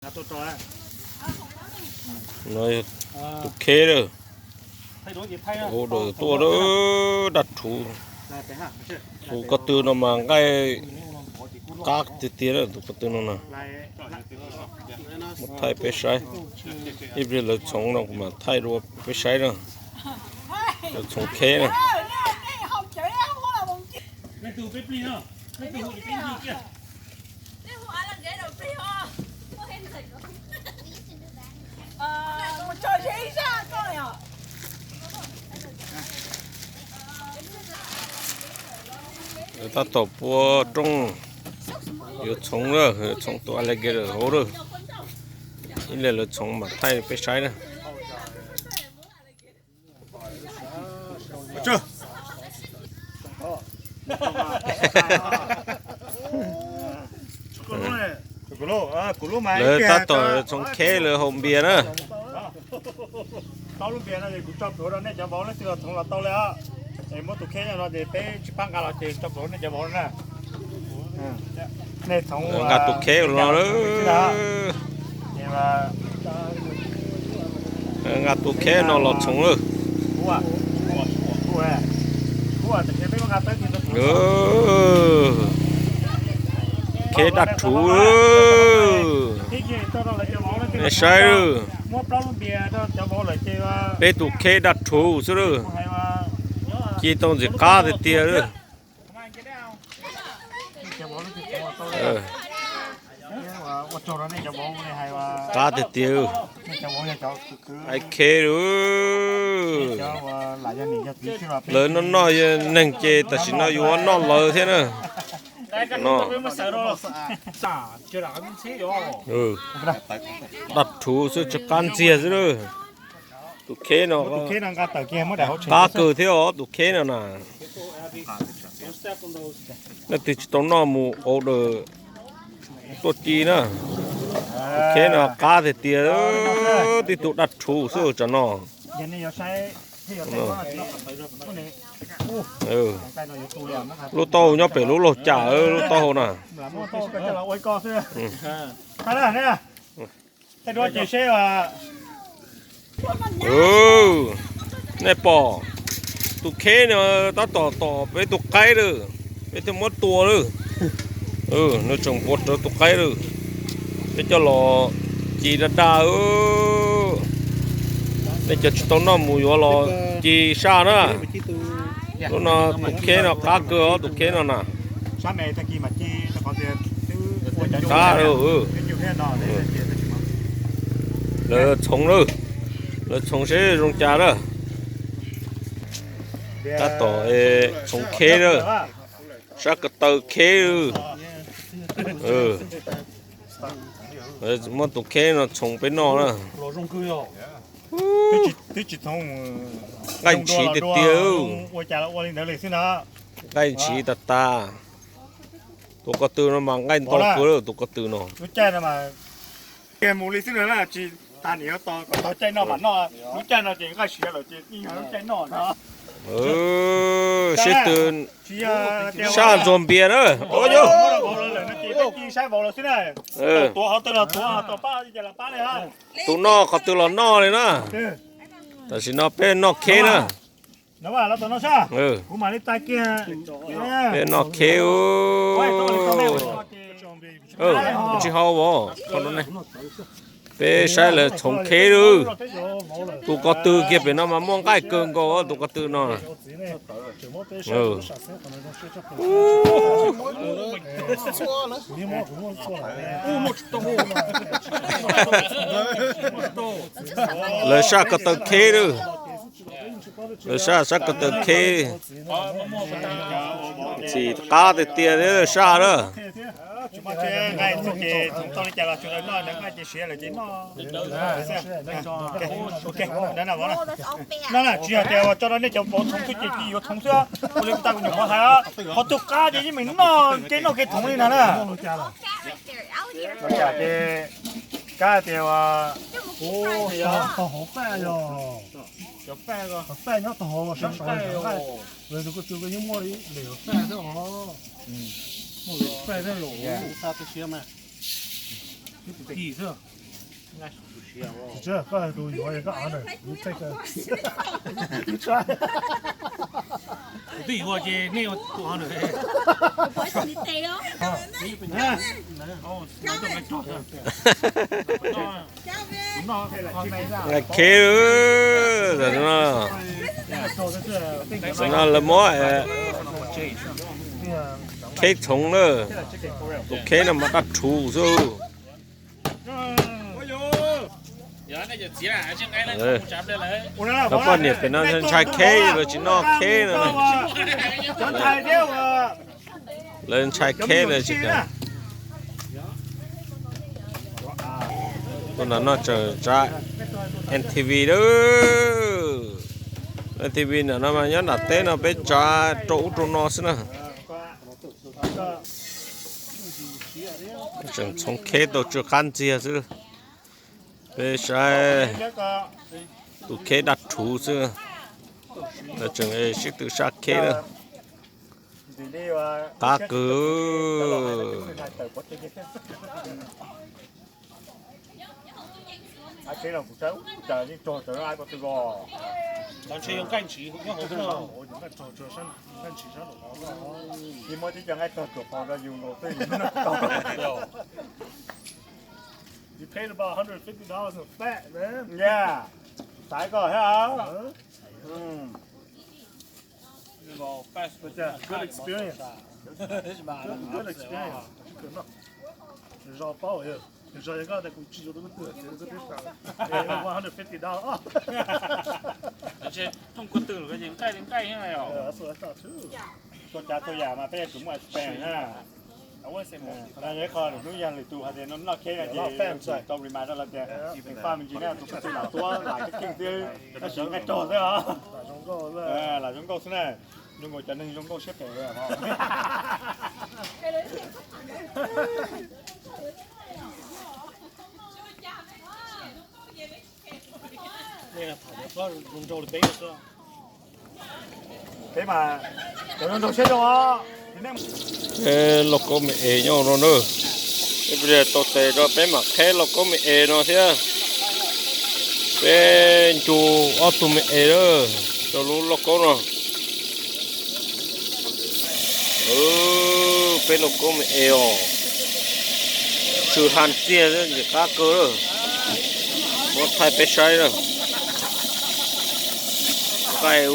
No yog tus kheb lawm, ua dawm tuaj lawm, dab rhuv. Tus ko tw no mas nqaij qab tiag tiag, tus ko tw no na. Muab thaij peb saib, ib pliag lawv txhoov no kuv mam thaij rau peb saib na. Lawv txhoov kheb na. Lawv tab tom pua rooj, yuav txhoov lawm, txhoov tus alligator hauv lawm. Ib pliag lawv txhoov mam thaij peb saib na. Lawv tab tom txhoov kheb lawv haus npias na. Tau lub npias no es kuv tso plhuav rau nej cov vauv leej twg los txhoov los tau li os. Es muab tus kheb no ces peb tsis pab nqa los ces tso plhuav nej cov vauv na. Nej txhoov nqa tus kheb no lawm. Nqa tus kheb no los txhoov lawm. Kheb daj rhuv. Nej saib lawm, peb tus kheb daj rhuv xwb lawm. Ci tau ntxim qab tiag tiag lawm. Qab tiag tiag. Ai kheb lawm. Lawv noj noj neeg ces tam sim no yuav noj lawv thiab na. No. Daj rhuv xwb, tsis qab ntxiag xwb lawm. Tus kheb no qab kawg thiab os, tus kheb no na. Leej twg tsis tau noj mus order tuaj ci na. Tus kheb no qab tiag tiag, tib tug daj rhuv xwb tsam no. Lub taub hau nyob pem lub laug cam, lub taub hau na. Nej pom, tus kheb no tab tom tom peb tus qaib lawm, peb thiaj muab tua lawm. Nws tseem npuav rawv tus qaib lawm, peb coj los ci daj daj. Nej cov tsis tau noj mus yuav los ci saj na. Lub no tus kheb no qab kawg os, tus kheb no na. Qab lawm. Lawv txhoov lawm, lawv txhoov seb zoo cas lawm. Tab tom txhoov kheb lawm, sab ko taw kheb lawm. Muab tus kheb no txhoov peb noj na. Nqaij ntshiv tiag tiag. Nqaij ntshiv tas tas. Tus ko tw no mas nqaij ntau kawg lawm, tus ko tw no. Mus li xwb na, tsis tas niam to kom tog caij noj mas noj. Lub caij no ces nqaij siav lawm ces yeej yog lub caij noj no. Sib tw saj ntxuag npias na. Tuav hov twg los tuav, tuav pab ces los pab li. Tus noj qhov twg los noj li na. Tam sim no peb noj kheb na. Peb noj kheb. Tsis hau os. Peb saib lawv txhoov kheb lawm. Tus ko tw kiag pem no mas muaj nqaij kawg nkaus tus ko tw no. Lawv saj ko taw kheb lawm. Lawv saj sab ko taw kheb. Txim qab tiag tiag thiab saj na. No tsis yog tias ua tso rau nej cov vauv txhoov xwb ces yuav txhoov xwb. Ua li kuv tab kuv nyuam qhuav hais, qhov twg qab ces yeej meem noj kev noj kev txhoov li ntag na. Ces kab tias faj nyob tog hauv sab saud nqaij, lawv tus ko tw ko yeej muaj li faj thiab os. Muaj li faj thiab os. Ib tus kis xwb. Sure, koj tus yuav koj honor, you take a, you try. Kuv twb yuav ces nej ua tus honor. Nqa kheb, no lawv muab kheb txhoov na, tus kheb no mas daj rhuv xwb. Cov poj niam pem no ntshai kheb, lawv tsis noj kheb no. Lawv ntshai kheb lawv tsis kam. Tus no no tseem tsav M T V lawm. M T V ntawm no mas nyob nram teb no peb tsav rau ub rau no xwb na. Tseem txhoov kheb tau tsw qab ntxiag xwb. Peb saib tus kheb daj rhuv xwb. Lawv tseem sib tw saj kheb na. Qab kawg. You paid about hundred fifty dollars in fat, man. Yeah. Xaiv koj thiab. Good experience. Good experience. Zos paub, zos yog koj tias kuv tsis yuav tus ko twg, tus ko twg tau one hundred fifty dollars off. Thooj ko twg los nqaij li nqaij thiab. Tuaj tsav txhua yam mas peb yuav tsum muaj expense na. Qhov no yog ib qho lwm hnub yog lwm tus hais tias noj kheb no ces tau remind rau lawv tias, faj me ntsis na, tus ko twg lam tuab lam keej keej xwb, tab sis nqaij rog xwb os. Lam zoo nkauj xwb na. Zoo nkaus cov neeg zoo nkauj siab phem. Peb mas cov zoo nraug siab zoo os. Peb lauj kaub me es nyob no na. Peb tau tes rau peb mam qheb lauj kaub me es no thiab. Peb ncu ob tug me es lawm rau lub lauj kaub no. Peb lauj kaub me es os. Tsw ha ntxiag ntxim qab kawg lawm. Muab thaij peb saib na. Nqaij u,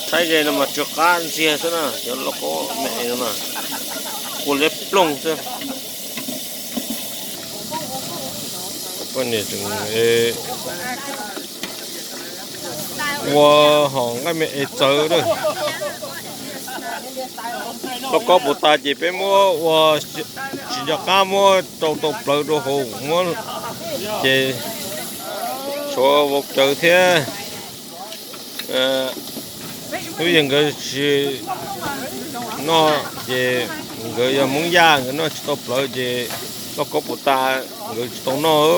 thaib ze no mas tsw qab ntxiag xwb na, cov lauj kaub me es no mas kua liab ploog xwb. Poj niam tseem ua hom nqaij me es txawv na. Lauj kaub puas tas ces peb muab ua tsis nco qab muab rau tau plawv rau hauv muab ces tshuav vau cawv thiab. Twb yog nkawd tsis noj ces nkawd yog Hmoob Yaj nkawd noj tsis tau plawv ces lauj kaub puas tas nkawd tsis tau noj,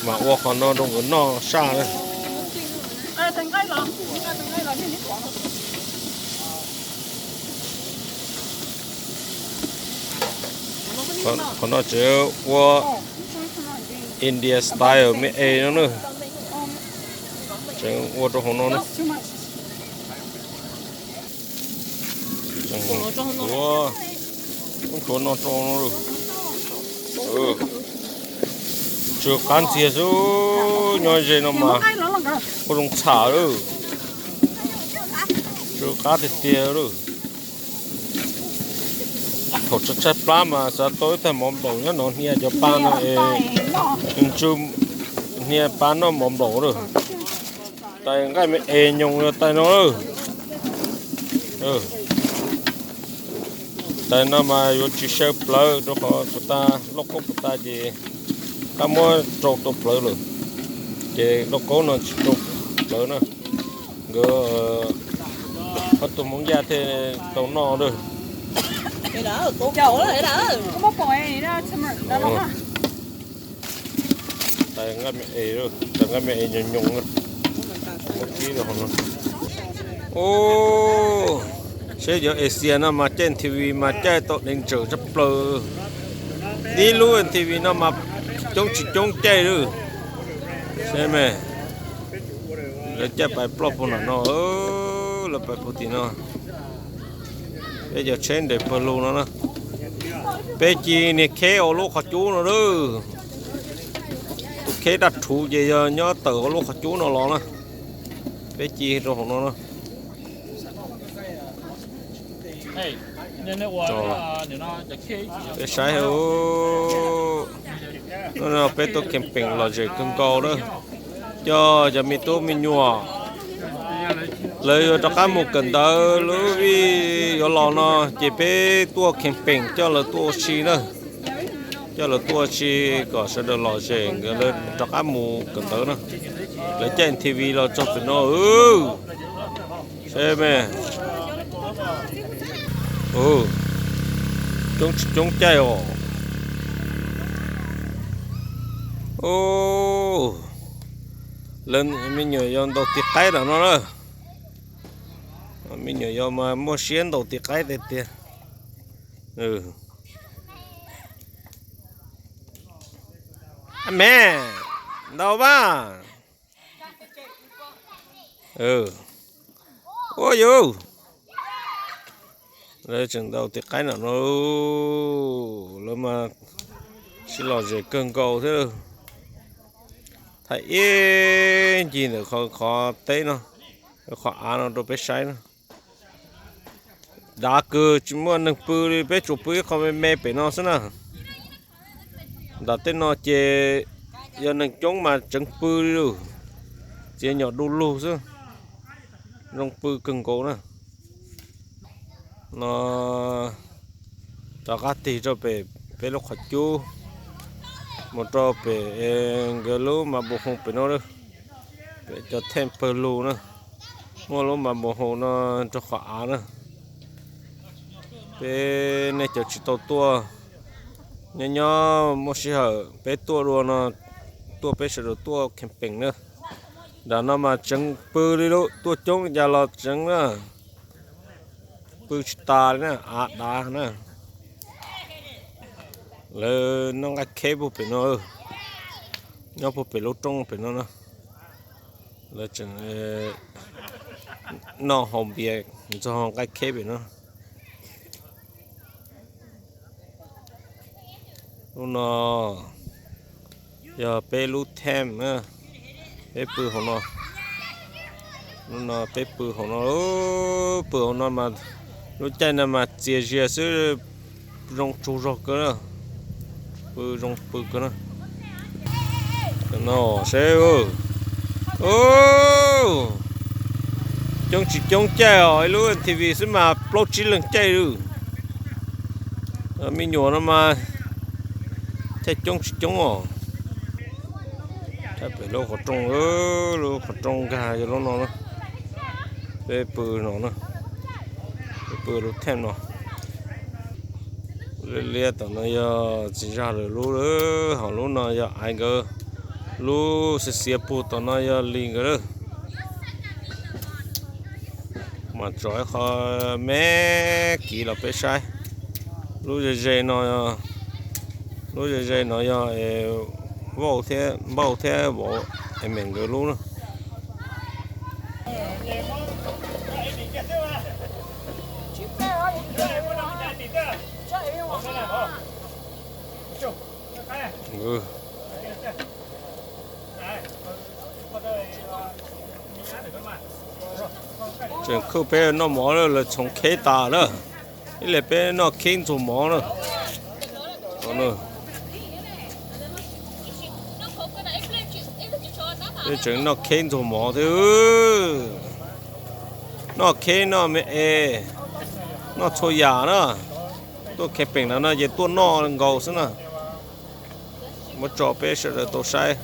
mas ua qhov no rau nkawd noj saj na. Qhov no tseem ua India style me es no na. Tseem ua rau hauv no na. Nthuav no rau, tsw qab ntxiag xwb, nyob ze no mas ua zoo txham lawm. Tsw qab tiag tiag lawm. Thaum tshaib tshaib plab mas xav tau ib tag mov nplaum nyob no hnia cov pa no es, tsw hnia pa noj mov nplaum lawm. Tais nqaij me es nyoos yog tais no lawm. Tais no mas yuav tsis xyaw plawv rau qhov puas tas, lauj kaub puas tas ces qab muab rau tau plawv lawm, ces lauj kaub no tsis tau plawv na. Nkawd ob tug Hmoob Yaj thiaj tau noj lawm. Tais nqaij me es, tais nqaij me es nyoos nyoos na. Muab kib rau hauv no. Ub, seb cov Asia no mas caij M T V mas caij tau deev tsawm tshaj plaws. Tib lub M T V no mas coob tsis coob caij lawm. Saib me, lawv caij pais ploj puag nram no, lawv pais puag tim no. Peb cov tsheb nres pawg lug no na. Peb ci niag kheb ua lub qhov cub no lawm. Tus kheb daj rhuv ces yog nyob tawm ua lub qhov cub no los na. Peb ci rau hauv no na. Peb saib, peb tuaj camping lom zem kawg nkaus na. Coj cov me tub me nyuam, lawv yuav rov qab mus kawm ntawv, lub vij yuav los no ces peb tuaj camping coj lawv tuaj ua si na. Coj lawv tuaj ua si kom sawv daws lom zem, nkawd lawv rov qab mus kawm ntawv na. Lawv caij M T V los txog pem no. Saib me, coob tsis coob caij os. Lawv me nyuam yaus ntaus tis qaib nram no na. Me nyuam yaus mas muaj siab ntaus tis qaib tiag tiag. Me, ntaus mas. Ua yus, lawv tseem ntaus tis qaib nram no, lawv mas sib lom zem kawg nkaus thiab. Thaij ib ncig ntawm qhov teb no, qhov av no rau peb saib na. Dav kawg tsis muaj neeg pw li, peb tsuas pw ib qho me me pem no xwb na. Nram tej no ces yog neeg coob mas tseev pw li lauj, txiav nyom du lug xwb. Zoo pw kawg nkaus na. No rov qab tig rau pem peb lub qhov cub, mus rau pem nkawd lub mas npoo hoo pem no, pem cov theej pawg lug na. Muaj lub mas npoo hoo no rau qhov av na. Peb nej cov tsis tau tuaj, nyob nyob muaj sij hawm peb tuaj dua no, tuaj peb sawv daws tuaj camping na. Nram no mas tseev pw li lauj, tuaj coob li cas los tseev na. Pw tsis tas li na, av dav na. Lawv noj nqaij kheb puag pem no, nyob puag pem lub roob pem no na. Lawv tseem noj haus npias ntxog nqaij kheb pem no. Lub no yog peb lub tent na, peb pw hauv no. Lub no peb pw hauv no, pw hauv no mas lub caij no mas txias zias xwb, zoo tsaug zog kawg na. Pw zoo pw kawg na. No seb, coob tsis coob caij os, ib lub M T V xwb mas plaub tsib leeg caij lawm. Me nyuam no mas caij coob tsis coob os. Pem lub qhov rooj, lub qhov rooj nkag yog lub no na. Peb pw no na, peb pw lub tent no. Liab liab tom no yog txiv zaj lawv lub, ho lub no yog aiv nkawd lub, xiav xiav puag tom no yog Lis nkawd lawm. Mas tso ib qho me kiv los peb saib. Lub ze ze no, lub ze ze no yog Vauj thiab, Npauj thiab Vauv, Emes nkawd lub na. Tseem khwj peb noj mov lawm, lawv txhoov kheb tas lawm. Ib le peb noj kheb ntxuag mov na. Peb tseem noj kheb ntxuag mov thiab. Noj kheb noj me es, noj txhua yam na. Tuaj camping no no ces tuaj noj nkaus xwb na. Muab tso peb sawv daws tau saib.